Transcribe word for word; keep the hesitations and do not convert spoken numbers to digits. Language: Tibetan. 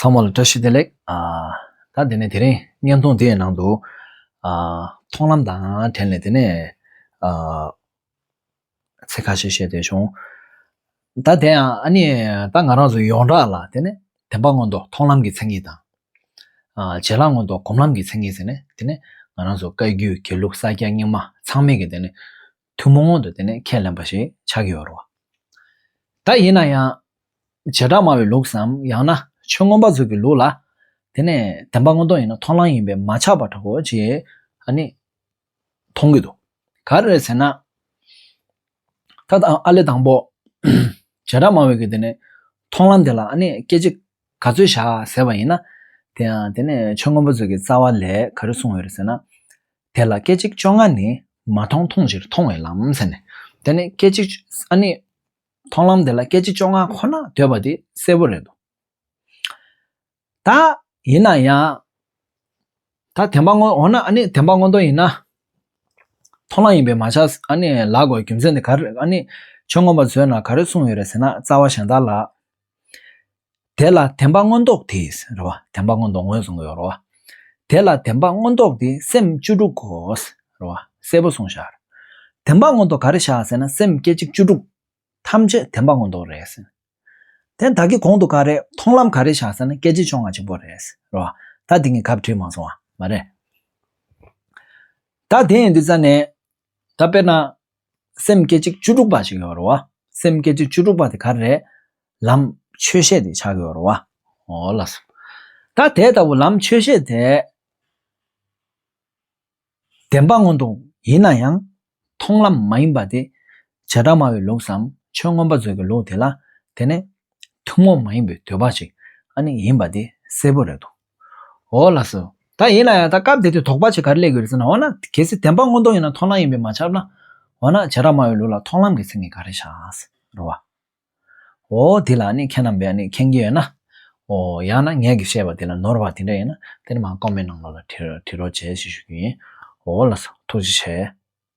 ཚང་མ་ལ་བཀྲ་ཤིས་བདེ་ལེགས། ཨ། ད་དེ་ནས་དེ་རིང་བརྙན་ཐུང་འདིའི་ནང་དུ། ཨ། མཐོང་ལམ་དང་འབྲེལ་ནས་དེ་ནས། ཨ། ཚིག་ཁ་ཤས་བཤད་བསྡད་བྱུང་། ད་དེ་ཡང་ཨ་ནི་ད་ང་རང་ཚོ་ཡོངས་གྲགས་ལ་དེ་ནས་བདེན་པ་མངོན་རྟོགས་མཐོང་ལམ་གྱི་མཚན་ཉིད་དང་། ཨ། བྱེ་བྲག་མངོན་རྟོགས་སྒོམ་ལམ་གྱི་མཚན་ཉིད་ཟེར་ནས་དེ་ནས་ང་རང་ཚོ་བཀའ་བརྒྱུད་དགེ་ལུགས་ས་སྐྱ་རྙིང་མ་ཚང་མས་ཀྱི་དེ་ནས་ཐུན་མོང་དུ་དེ་ནས་ཁས་ལེན་པ་ཞིག་ཆགས་ཀྱི་ཡོད་རེད་བ། ད་ཡིན་ན་ཡང་། བྱེ་བྲག་སྨྲ་བའི་ལུགས་སམ་ཡང་ན་ཆོས་མངོན་པ་ཚོ་གི་ལུགས་ལ། དེ་ནས་བདེན་པ་མངོན་རྟོགས་ཡིན་ན་མཐོང་ལམ་ཡིན་པས་མ་ཆགས་པ་འདྲ་བོ་ཅིག་ཨ་ནི་མཐོང་གི་འདུག་ག་རེ་རེད་ཟེར་ན། ད་ལྟ་ཨ་ལེ་དང་པོ། བྱེ་བྲག་སྨྲ་བའི་གི་དེ་ནས་མཐོང་ལམ་དེ་ལ་ཨ་ནི་སྐད་ཅིག་ག་ཚོད་བཞག་ཟེར་བ་ཡིན་ན། དེ་ཡང་དེ་ནས་ཆོས་མངོན་པ་ཚོ་གི་རྩ་བ་ལས་ག་རེ་གསུངས་ཡོད་རེད་ཟེར་ན། དེ་ལ་སྐད་ཅིག་བཅོ་ལྔ་ནི་མ་མཐོང་མཐོང་ཕྱིར་མཐོང་བའི་ལམ་ཟེར་ནས། དེ་ནས་སྐད་ཅིག་ཨ་ནི། མཐོང་ལམ་དེ་ལ་སྐད་ཅིག་བཅོ་ལྔ་ཁོ་ན་འདོད་པ་དེ་གསལ་པོ་རེད་འདུག་ད་ཡིན་ན་ཡང་། ད་བདེན་པ་མངོན་འོ་ན་ཨ་ནི་བདེན་པ་མངོན་རྟོགས་ཡིན་ན། མཐོང་ལམ་ཡིན་པས་མ་ཆགས་ཨ་ནི་ལབ་དགོས་རྒྱུ་མཚན་དེ་ག་རེ་ཨ་ནི་ཆོས་མངོན་པ་ཚོའི་ནང་ག་རེ་གསུངས་ཡོད་རེད་ཟེར་ན། རྩ་བ་གཞན་དག་ལ། དེ་ལ་བདེན་པ་མངོན་རྟོགས་དེ་རེད་བ། བདེན་པ་མངོན་རྟོགས་ངོས་བཟུང་གི་ཡོད་རེད་བ། དེ་ལ་བདེན་པ་མངོན་རྟོགས་དེ་སེམས་བཅུ་དྲུག་གོ་རེད་བ། གསལ་པོ་གསུངས་བཞག་བདེན་པ་མངོན་རྟོགས་ག་རེ་བཞག་ཟེར་ན་སེམས་སྐད་ཅིག་བཅུ་དྲུག་ཐམས་ཅད་བདེན་པ་མངོན་རྟོགས་རེད་ཟེར། དེ་ད་གི་གོང་དུ་ག་རེ་མཐོང་ལམ་ག་རེ་བཞག་ཟེར་ན་སྐད་ཅིག་བཅོ་ལྔ་གཅིག་པོ་རེད་ཟེར་བ། ད་དེ་ངས་གབ་བྲིས་མ་སོང་བ་མ་རེད། ད་དེ་ཡིན་དུས་ཙ་ནས། ད་དཔེར་ན། སེམས་སྐད་ཅིག་བཅུ་དྲུག་པ་ཞིག་ཡོད་རེད་བ། སེམས་སྐད་ཅིག་བཅུ་དྲུག་པ་དེ་ག་རེ་རེད། ལམ་ཆོས་ཤེས་དེ་ཆགས་ཀྱི་ཡོད་རེད་བ། འོ་ལགས་སོ། ད་དེ་ལྟ་བུ་ལམ་ཆོས་ཤེས་དེ། བདེན་པ་མངོན་རྟོགས་ཡིན་ན་ཡང་། མཐོང་ལམ་མ་ཡིན་པ་དེ། བྱེ་བྲག་སྨྲ་བའི་ལུགས་སམ་ཆོས་མངོན་པ་ཚོ་གི་ལུགས་དེ་ལ། དེ་ནི། ཐུན་མོང་མ་ཡིན་པའི་འདོད་པ་ཞིག་ཨ་ནི་ཡིན་པ་དེ་གསལ་པོ་རེད་འདུག་འོ་ལགས་སོ། ད་ཡིན་ན་ཡང་ད་སྐབས་དེ་དུས་དོགས་པ་ཅིག་ག་རེ་སླེབས་ཀྱི་རེད་ཟེར་ན། འོ་ན་གལ་སྲིད་བདེན་པ་མངོན་རྟོགས་ཡིན་ན་མཐོང་ལམ་ཡིན་པས་མ་ཆགས་ན། འོ་ན་བྱེ་བྲག་སྨྲ་བའི་ལུགས་ལ་མཐོང་ལམ་གྱི་མཚན་ཉིད་ག་རེ་བཞག་ཟེར་བ། འོ་དེ་ལ་ནི་ཁྱེད་རྣམ་པས་ནི་མཁྱེན་གྱི་ཡོད་ན། འོ་ཡང་ན་ངས་ཀྱི་བཤད་པ་དེ་ལ་ནོར་བ་དེ་འདྲ་ཡིན་ན་དེ་ནི་མ་ཀོ་མེན་ནང་ལོགས་ལ་བྲིས་བྲིས་རོགས་བྱེད་ཞེས་ཞུ་གི་ཡིན། འོ་ལགས་སོ། ཐུགས་རྗེ་ཆེ།